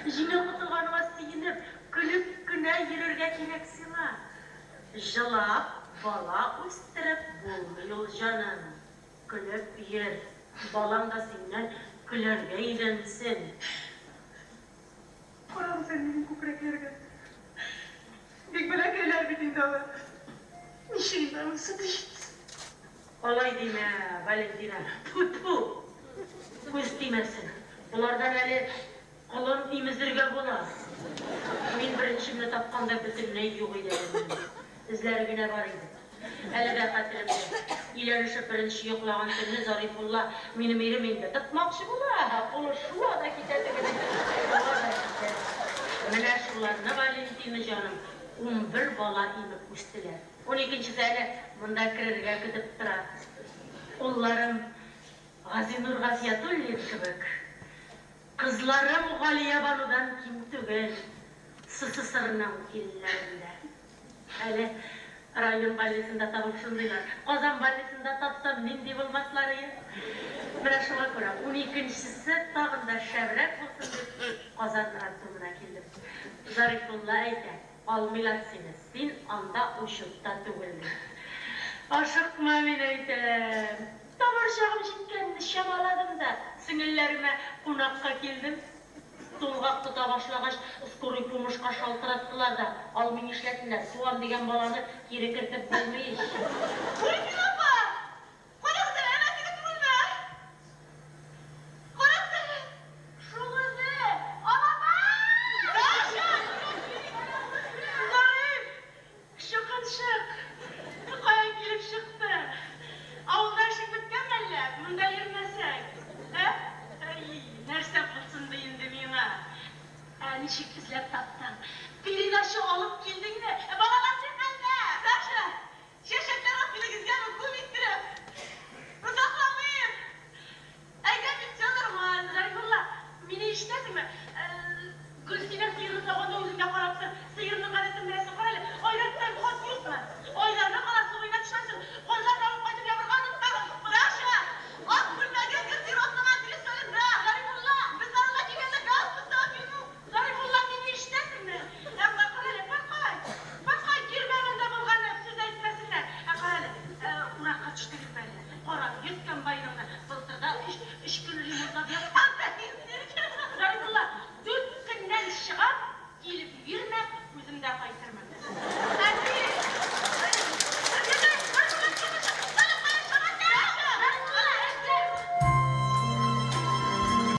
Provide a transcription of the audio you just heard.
Җиңел котылганыңа сөенеп, көлеп кенә йөрергә кирәк сиңа. Җылап бала үстереп булмый ул, җаным. Көлеп йөр, балаң да синнән көләргә өйрәнсен. Карагыз әле минем күкрәкләргә. Бик бәләкәйләр бит инде алар. Ничек инде аның сөте җитсен? Алай димә, Валентина, тфү-тфү! Күз тимәсен. Болардан әле колын имезергә була. Мин беренчемне тапканда бөтенләй юк иде әле минем. Эзләре генә бар иде. Әле дә хәтеремдә, өйләнешеп беренче йоклаган төнне Зарифулла, минем ирем инде, тотмакчы була, кулы шуа да китә тегенең, шуа да китә. Менә шуларны, Валентина җаным, 11 бала имеп үстеләр. Уникенчесе әле монда керергә көтеп тора. Улларым Газинур Гафиятуллин кебек, кызларым Галиябанудан ким түгел, СССРның илләрендә. Әле район больницында табып шундыйлар, Казан больницында тапсам, нинди булмасларые? Менә шуңа күрә уникенчесе тагын да шәбрәк булсын дип, Казан роддомына килдем. Зарифулла әйтә, алмыйлар сине, син анда учетта түгел, ди. Ашыкма, мин әйтәм. Табар чагым җиткәнне чамаладым да, сеңелләремә кунакка килдем. Тулгак тота башлагач, скорый помощька шалтыраттылар да, алмый нишләсеннәр, туам дигән баланы кире кертеп булмый ич. Гөлфия апа! Карагыз әле, әнә теге түгелме, ә? Карагыз әле! Шул үзе! Алабай! Даша! Зариф! Чукынчык! Каян килеп чыктың? Авылда эшең беткәнме әллә? Монда йөрмәсәң? Ә? Әй, нәрсә булсын ди инде миңа? Ә ничек эзләп таптың? Передача алып килдеңме? Ә балалар ни хәлдә? Саша, чәчәкләр алып килегезгәме? Күп иттереп. Озакламыйм. Әйдә бит, все нормально. Зарифулла, мине ишетәсеңме? Гөлсинә сыерны сауганда үзең дә карап тор. Сыерның гадәтен беләсең, карале, Айраттан хат юкмы? Айдарны аласы уена төшәсең. Казларны алып кайтып ябырга онытмагыз. Даша, ак күлмәгең гардеробның адресы да. Зарифулла! Без арага килгәндә галстук та юк. Зарифулла, мине ишетәсеңме? Ә карале, Пыркай! Пыркай, кирмәвендә булганы сүз әйтмәсеннәр. Ә карале, уракка төштегезме әллә? Карап йөрт комбайныңны. Былтыр да өч, өч көн ремонтлап яттык.